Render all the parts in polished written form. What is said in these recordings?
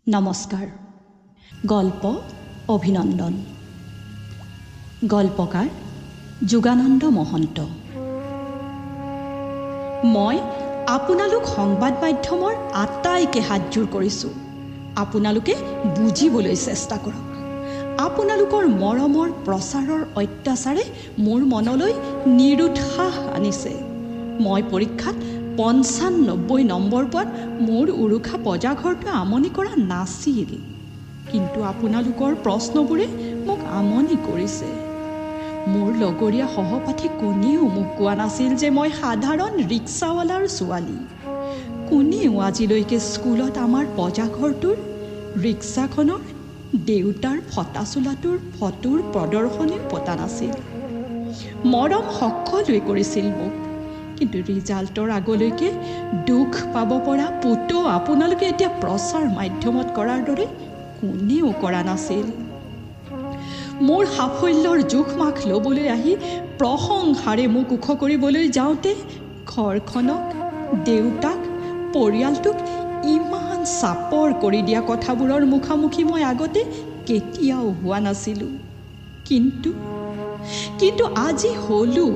নমস্কাৰ। গল্প অভিনন্দন। গল্পকাৰ যোগানন্দ মহন্ত। মই আপোনালোক সংবাদ মাধ্যমৰ আটাইকে হাতযোৰ কৰিছোঁ, আপোনালোকে বুজিবলৈ চেষ্টা কৰক। আপোনালোকৰ মৰমৰ প্ৰচাৰৰ অত্যাচাৰে মোৰ মনলৈ নিৰুৎসাহ আনিছে। মই পৰীক্ষাত 95 নম্বৰ পোৱাত মোৰ উৰুখা পঁজাঘৰটোৱে আমনি কৰা নাছিল, কিন্তু আপোনালোকৰ প্ৰশ্নবোৰে মোক আমনি কৰিছে। মোৰ লগৰীয়া সহপাঠী কোনেও মোক কোৱা নাছিল যে মই সাধাৰণ ৰিক্সাৱালাৰ ছোৱালী। কোনেও আজিলৈকে স্কুলত আমাৰ পঁজাঘৰটোৰ, ৰিক্সাখনৰ, দেউতাৰ ফটা চোলাটোৰ ফটোৰ প্ৰদৰ্শনীও পতা নাছিল। মৰম সকলোৱে কৰিছিল মোক, কিন্তু ৰিজাল্টৰ আগলৈকে দুখ পাব পৰা পুতৌ আপোনালোকে এতিয়া প্ৰচাৰ মাধ্যমত কৰাৰ দৰে কোনেও কৰা নাছিল। মোৰ সাফল্যৰ জোখ মাখ ল'বলৈ আহি প্ৰশংসাৰে মোক ওখ কৰিবলৈ যাওঁতে ঘৰখনক, দেউতাক, পৰিয়ালটোক ইমান চাপৰ কৰি দিয়া কথাবোৰৰ মুখামুখি মই আগতে কেতিয়াও হোৱা নাছিলোঁ, কিন্তু কিন্তু আজি হ'লোঁ।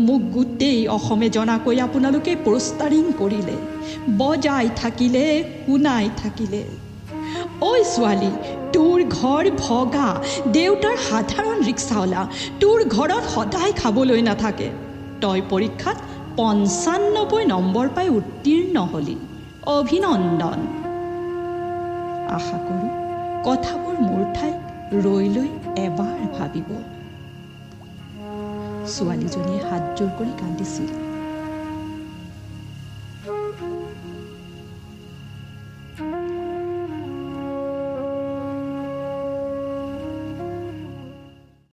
মোক গোটেই অসমে জনাকৈ আপোনালোকে পোষ্টাৰিং কৰিলে, বজাই থাকিলে, শুনাই থাকিলে। ঐ ছোৱালী, তোৰ ঘৰ ভগা, দেউতাৰ সাধাৰণ ৰিক্সাৱালা, তোৰ ঘৰত সদায় খাবলৈ নাথাকে, তই পৰীক্ষাত 95 নম্বৰ পাই উত্তীৰ্ণ হ'লি, অভিনন্দন। আশা কৰোঁ কথাবোৰ মোৰ ঠাইত ৰৈ লৈ এবাৰ ভাবিব। ছোৱালীজনীয়ে হাতযোৰ কৰি কান্দিছিল।